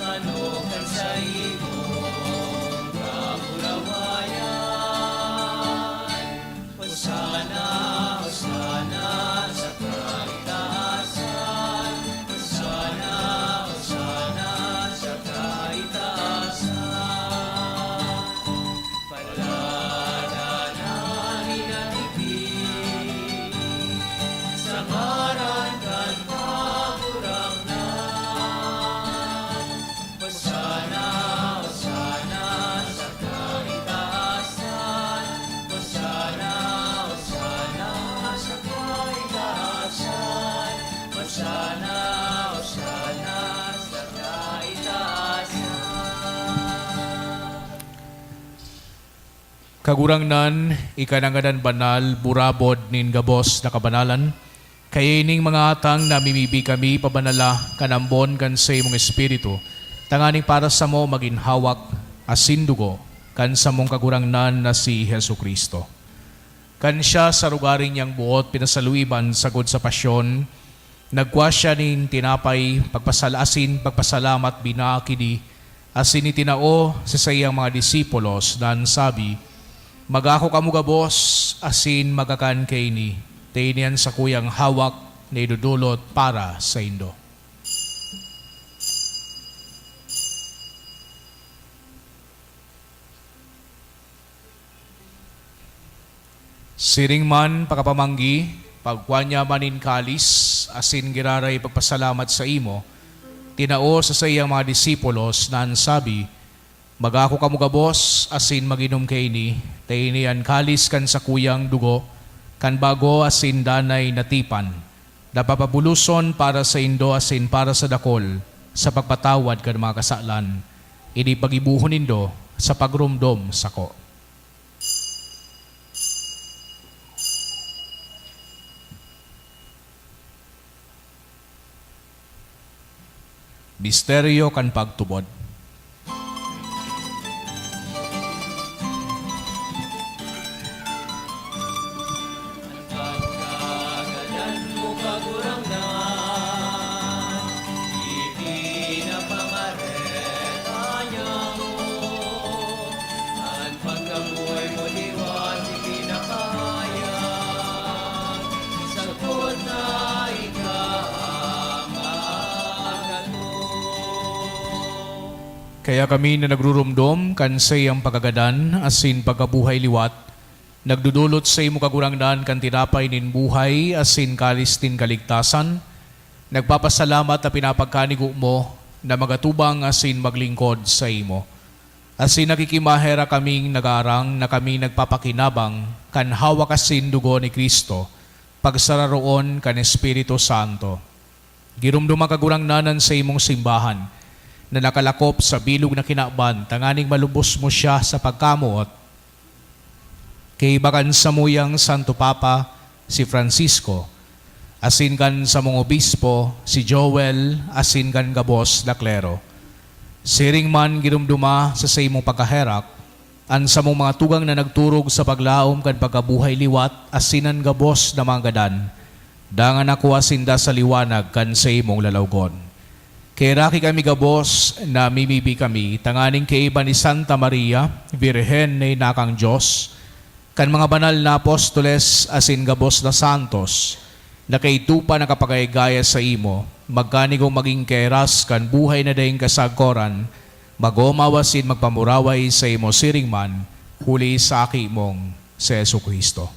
manok kan saimong kamurawayan. Hosana, Hosana sa kaitaasan. Hosana, Hosana sa kaitaasan. Paladan an nagigin sa ngaran kan Kagurangnan. Hosana, Hosana sa kaitaasan. Hosana, Hosana sa kaitaasan. Hosana, Hosana sa kaitaasan. Kagurangnan, ika na ngadan banal, burabod nin gabos na kabanalan. Kaya ining mga atang namimibi kami pabanala kan ambon kan saimong Espiritu, tanganing para samo magin hawak asin dugo kan samong Kagurangnan na si Jesu-Cristo. Kan siya sa rugari niyang boot pinasaluiban sagkod sa pasyon, nagkua siya nin tinapay, pagpasal-, asin pagpasalamat, binaak ini, asin itinao sa saiyang mga disipulos, na an sabi, "Mag-ako kamo gabos asin magkakan kaini, ta ini an sakuyang hawak na idodolot para saindo." Siring man, pakapamanggi, pagkua niya man nin kalis, asin giraray pagpasalamat saimo, tinao sa saiyang mga disipulos na an sabi, "Mag-ako kamo gabos asin mag-inom kaini, ta ini an kalis kan sakuyang dugo kan bago asin danay na tipan, na papabuloson para saindo asin para sa dakul sa pagpatawad kan mga kasalan. Ini paggibohon nindo sa pagromdom sako." Misteryo kan pagtubod. Pagkagadan mo, Kagurangnan, ipinapamareta niya mo. An pagkabuhay mo liwat ipinapahayag, sagkod na ika ang maghatod. Kaya kami na nagruromdom kan saiyang pagkagadan asin pagkabuhay liwat, nagdodolot saimo, Kagurangnan, kan tinapay nin buhay asin kalis nin kaligtasan, Nagpapasalamat na pinapagkanigo mo na magatubang asin maglingkod saimo. Asin nakikimaherak kaming nagaarang na kami nagpapakinabang kan hawak asin dugo ni Cristo, pagsararoon kan Espiritu Santo. Giromdoma, Kagurangnan, an saimong simbahan na nakalakop sa bilog na kinaban, tanganing malubos mo siya sa pagkamoot. Kaiba kan samuyang Santo Papa, si Francisco, asin kan samong obispo, si Joel, asin kan gabos na klero. Siring man, giromdoma sa saimong pagkaherak an samong mga tugang na nagturog sa paglaom kan pagkabuhay liwat asin an gabos na mga gadan, dangan nakua sinda sa liwanag kan saimong lalawgon. Kaheraki kami gabos, namimibi kami, tanganing kaiba ni Santa Maria, Birhen na ina kan Dios, kan mga banal na apostoles asin gabos na santos, na kaidto pa nakapagayagaya saimo, magkanigong magin kahiras kan buhay na daing kasagkoran, mag-omaw asin magpamuraway saimo siring man, huli sa Aki mong si Jesu-Cristo.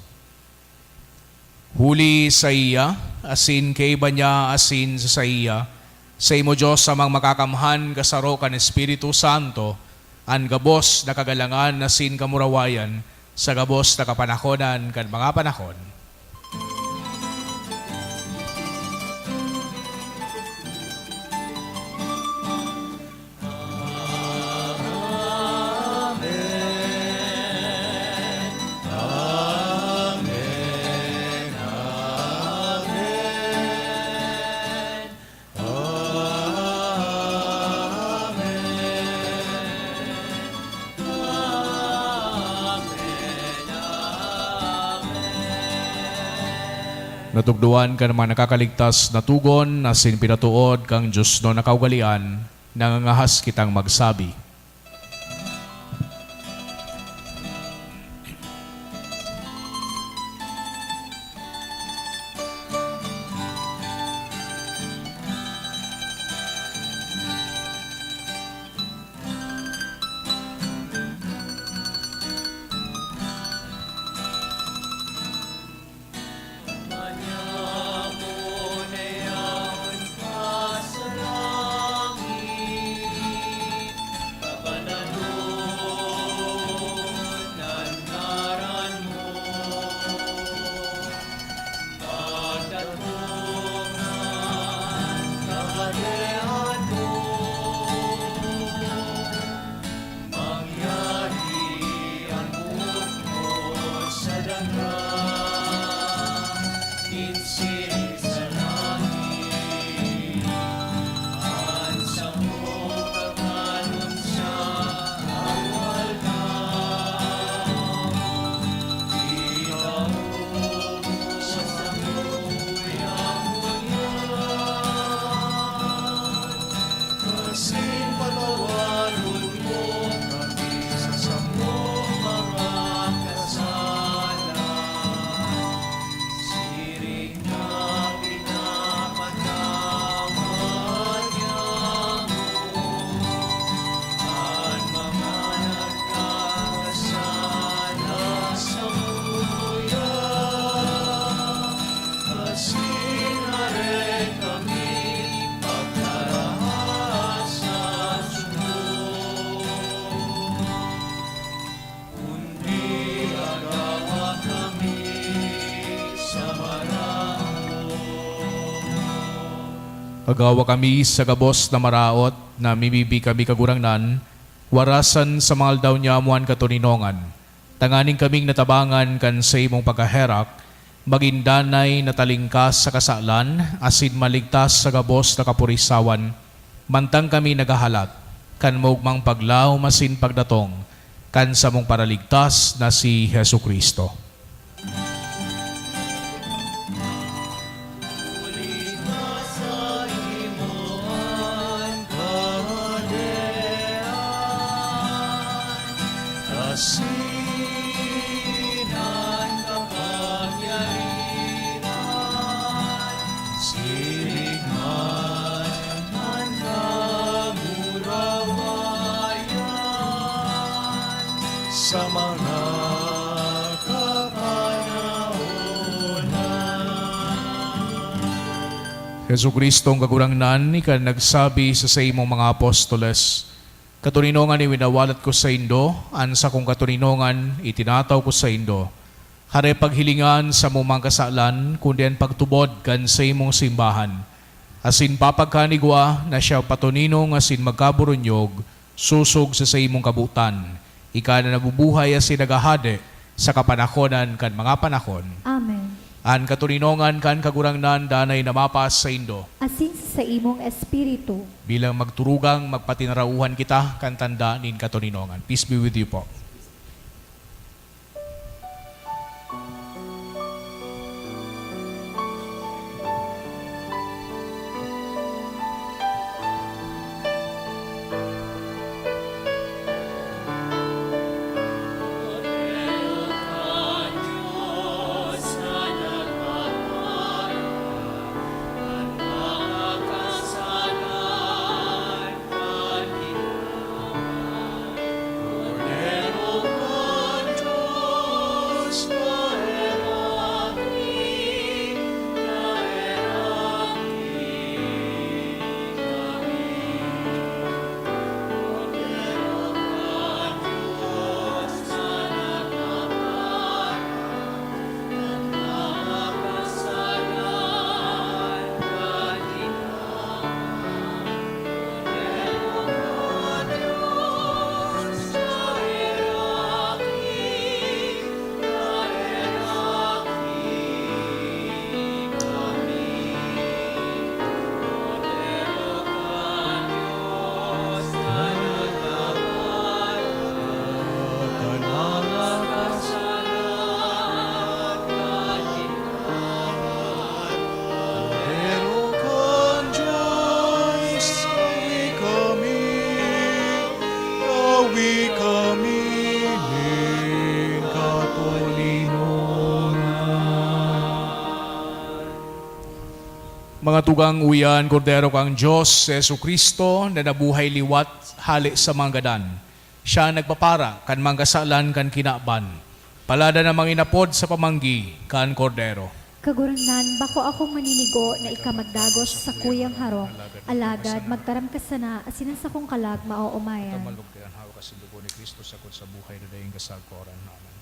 Huli saiya, asin kaiba niya, asin sa saiya, saimo, Dios Amang Makakamhan, kasaro kan Espiritu Santo, an gabos na kagalangan asin kamurawayan, sa gabos na kapanahonan kan mga panahon. Natugdoan kan mga nakakaligtas na togon asin pinatood kan diosnon na kaugalean, nangangahas kitang magsabi. Mangyari an boot mo sa daga, nin siring sa langit. An samong pagkanon sa aroaldaw, itao mo sa samuyang ngunyan. Asin patawaron mo kami sa samong mga kasalan, siring na pinapatawad niamo an mga nagkakasala samuya. Asin hareng kami pagkarahay sa sugo. Kundi agawa kami sa maraot. Agawa kami sa gabos na maraot, namimibi kami, Kagurangnan, warasan sa mga aldaw niamo an katoninongan, tanganing kaming natabangan kan saimong pagkaherak, magin danay na talingkas sa kasalan, asin maligtas sa gabos na kapurisawan, mantang kami naghahalat kan maogmang paglaom asin pagdatong kan samong Paraligtas na si Jesu-Cristo. Huli ta saimo an kahadean, asin an kapangyarihan, siring man an kamurawayan, sa mga kapanahonan. Jesu-Cristo, ang Kagurangnan, ika nagsabi sa saimong mga apostoles, "Katoninongan iwinawalat ko saindo, an sakong katoninongan itinataw ko saindo." Hare paghilingan sa mga kasalan, kundi an pagtubod kan saimong simbahan. Asin papagkanigwa na siya patoninong asin magkaburunyog, sosog sa saimong kabotan. Ika na nabubuhay asin naghahade sa kapanahonan kan mga panahon. Amen. An katoninongan kan Kagurangnan danay na mapas saindo. Asin sa saimong espiritu. Bilang magturugang, magpatinarauhan kita kan tanda nin katoninongan. Peace be with you po. Katoninongan. Mga tugang, uya an Kordero kan Dios, si Jesu-Cristo, na nabuhay liwat hale sa mga gadan. Siya an nagpapara kan mga kasalan kan kinaban. Palada na manginapod sa pamanggi kan Kordero. Kagurangnan, bako akong maninigo na ika magdagos sa sakuyang harong, alagad magtaram ka sana asin an sakong kalag maoomayan. Ito malugdan hawak asin dugo ni Cristo, sakot sa buhay na daing kasagkoran. Amen.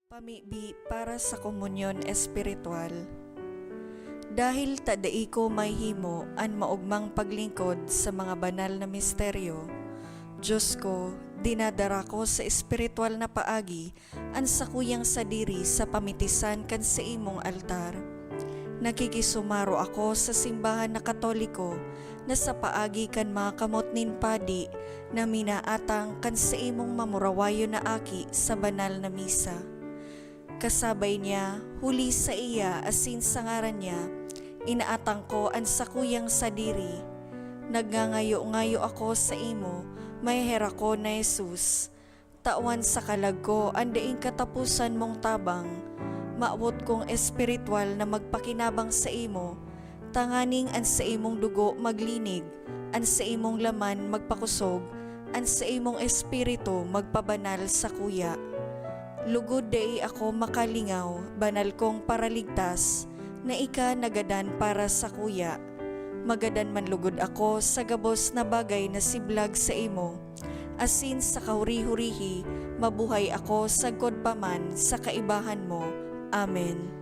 Pamibi para sa komunyon espiritual. Dahil ta dai ko mahihimo an maogmang paglingkod sa mga banal na misteryo, Diyos ko, dinadara ko sa espiritual na paagi an sakuyang sadiri sa pamitisan kan saimong altar. Nakikisumaro ako sa simbahan na Katoliko na sa paagi kan mga kamot nin padi na minaatang kan saimong mamurawayon na aki sa banal na misa. Kasabay niya, huli saiya asin sa ngaran niya, inaatang ko an sakuyang sadiri. Nagngangayo-ngayo ako saimo, maheherak ko na Jesus. Tawan sa kalag ko an daing kataposan mong tabang. Mawot kong espiritual na magpakinabang saimo, tanganing an saimong dugo maglinig, an saimong laman magpakosog, an saimong espiritu magpabanal sakuya. Lugod dai ako makalingaw, banal kong Paraligtas, na ika nagadan para sakuya. Magadan man lugod ako sa gabos na bagay na siblag saimo, asin sa kahuri-hurihi mabuhay ako sagkod pa man sa kaibahan mo. Amen.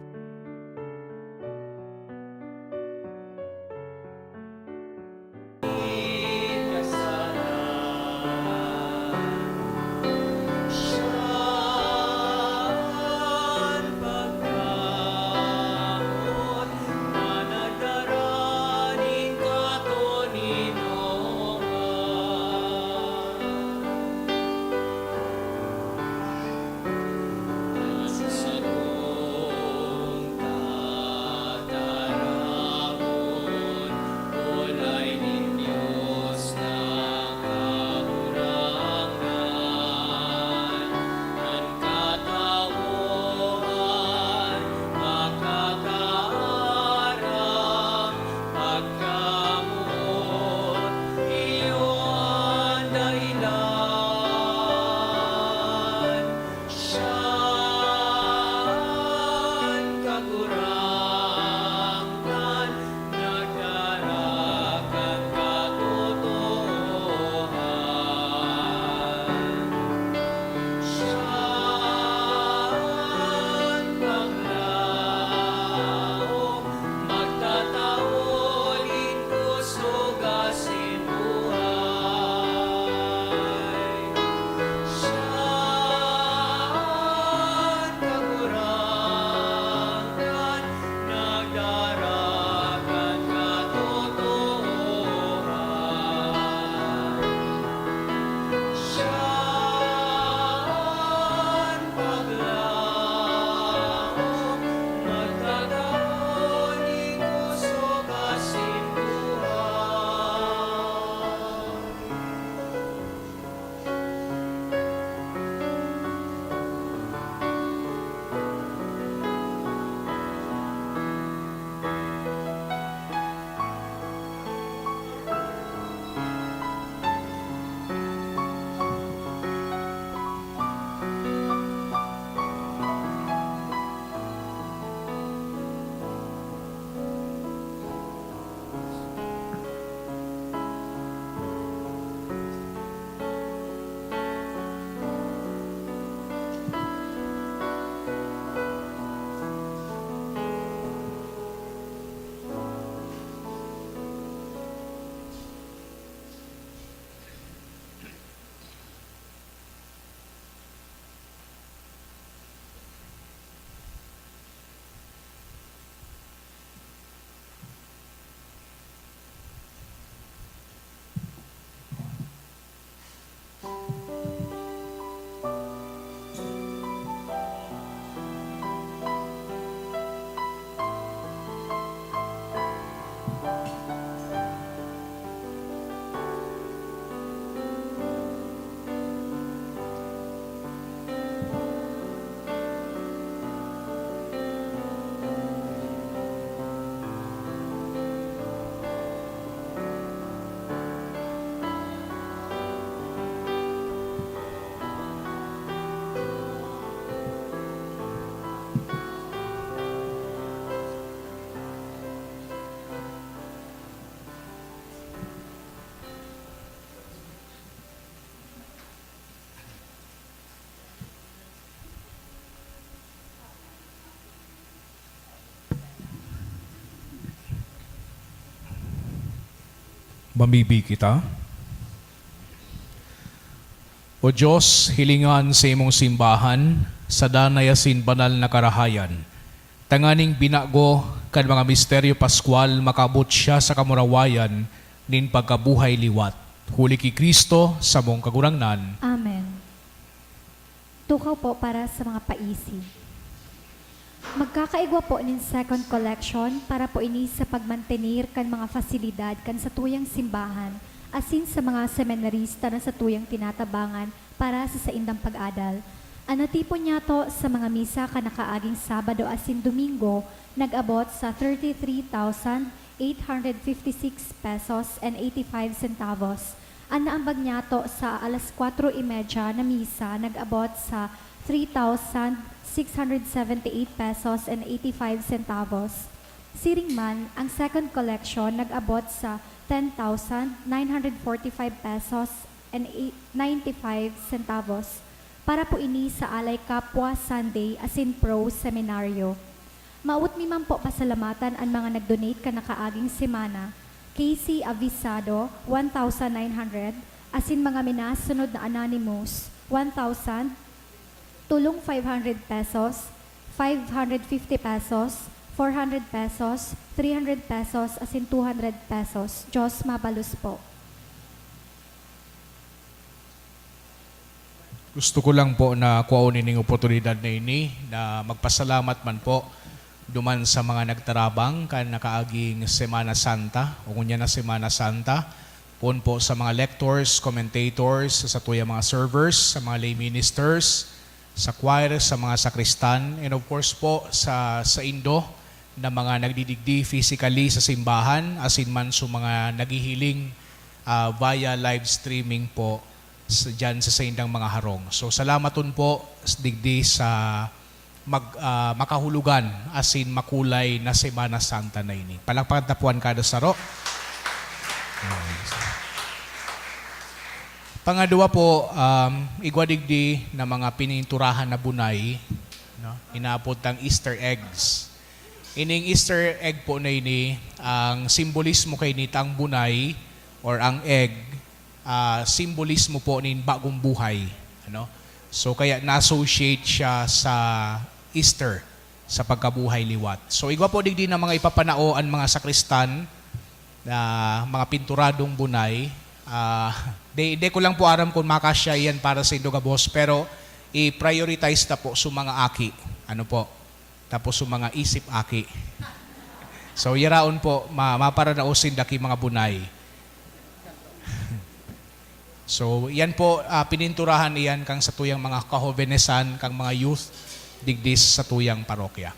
Mamibi kita. O Diyos, hilingan sa imong simbahan, sa danay asin banal na karahayan, tanganing binago kan mga misteryo paskwal makaabot siya sa kamurawayan nin pagkabuhay liwat. Huli ki Cristo, samong Kagurangnan. Amen. Tukaw po para sa mga paisi. Magkakaigwa po nin second collection para po ini sa pagmantener kan mga fasilidad kan satuyang simbahan asin sa mga seminarista na satuyang tinatabangan para sa saindang pag-adal. An natipon niyato sa mga misa kan nakaaging Sabado asin Domingo nag-abot sa thirty-three thousand eight hundred fifty-six pesos and eighty-five centavos. An naambag niyato sa alas kwatro y media na misa nag-abot sa three thousand six hundred seventy-eight pesos and eighty-five centavos. Siring man, ang second collection nag-abot sa ten thousand nine hundred forty-five pesos and ninety-five centavos. Para po ini sa Alay Kapwa Sunday asin Pro Seminaryo. Maot mi man po pasalamatan an mga nag-donate kan nakaaging semana, Casey Avisado, one thousand nine hundred, asin mga minasunod na anonymous, one thousand, tulong five hundred pesos, five hundred fifty pesos, four hundred pesos, three hundred pesos, asin two hundred pesos. Diyos mabalos po. Gusto ko lang po na kuhaon ining oportunidad na ini na magpasalamat man po duman sa mga nagtarabang kan nakaaging Semana Santa o ngunyan na Semana Santa. Poon po sa mga lectors, commentators, sa satuyang mga servers, sa mga lay ministers, sa choir, sa mga sakristan, and of course po sa saindo na mga nagdidigdi physically sa simbahan, asin man sa mga naghihiling, ah, via live streaming po sa, dyan sa saindang mga harong. So, salamaton po s-, digdi sa mag-, ah, makahulugan asin makulay na Semana Santa na ini. Palakpakan ta po an kada saro. Pangadwa po, um, igwa digdi na mga pininturahan na bunay, no? Inaapod tang Easter eggs. Ining Easter egg po na ini, ang simbolismo kaini ta ang bunay or ang egg, ah, simbolismo po nin bagong buhay, ano? So, kaya na-associate siya sa Easter, sa pagkabuhay liwat. So, igwa po digdi na mga ipapanao an mga sakristan na mga pinturadong bunay. Ah, di, di ko lang po aram kung makasya iyan para sa indo gabos, pero i-prioritize ta po sa mga aki. Ano po? Tapos sa mga isip aki. So, yaraon po, ma-, maparanaos sinda ki mga bunay. So, yan po, ah, pininturahan iyan kang satuyang mga kahobenesan, kang mga youth, digdi sa satuyang parokya.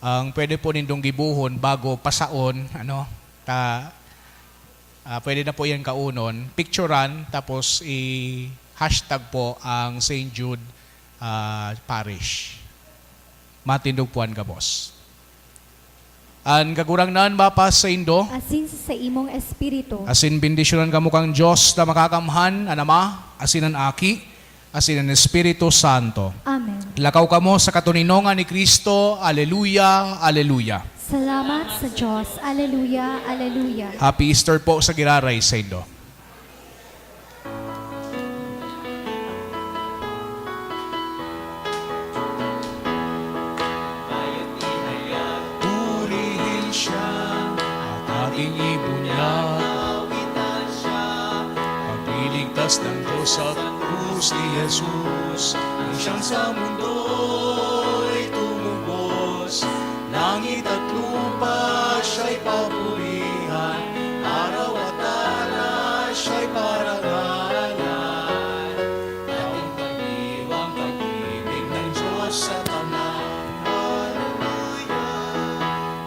Ang pwede po nindong gibohon bago pasaon, ano, ta-, ah, pwede na po yan kaunon, picturan, tapos i-hashtag po ang Saint Jude, ah, Parish. Matindog po an gabos. An Kagurangnan mapas saindo. Asin sa saimong espiritu. Asin bendisyonan kamo kan Dios na Makakamhan, an Ama, asin an Aki, asin an Espiritu Santo. Amen. Lakaw kamo sa katoninongan ni Cristo. Aleluya, aleluya. Salamat sa Dios. Aleluya, aleluya. Happy Easter po sa giraray saindo. Purihin siya at ating ibunyag. Pagliligtas ng Diyos sa krus ni Jesus, nang siyang sa mundo'y tumubos. Langit at lupa siya'y papurihan, araw at alay siya'y parangalan. Ating pagdiwang pag-ibig ng Diyos sa tanan. Hallelujah.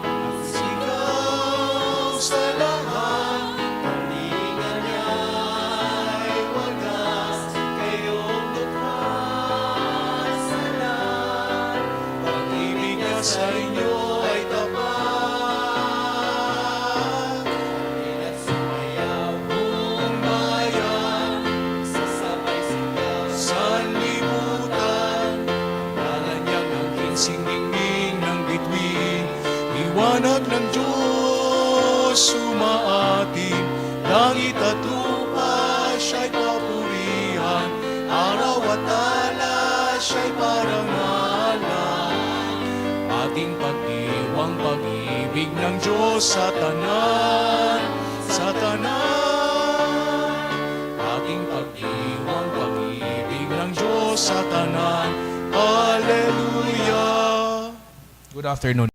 Ang sikat Ng Diyos sa tanan, sa tanan. Aking pag-iwang pag-ibig ng Diyos sa tanan. Hallelujah. Good afternoon.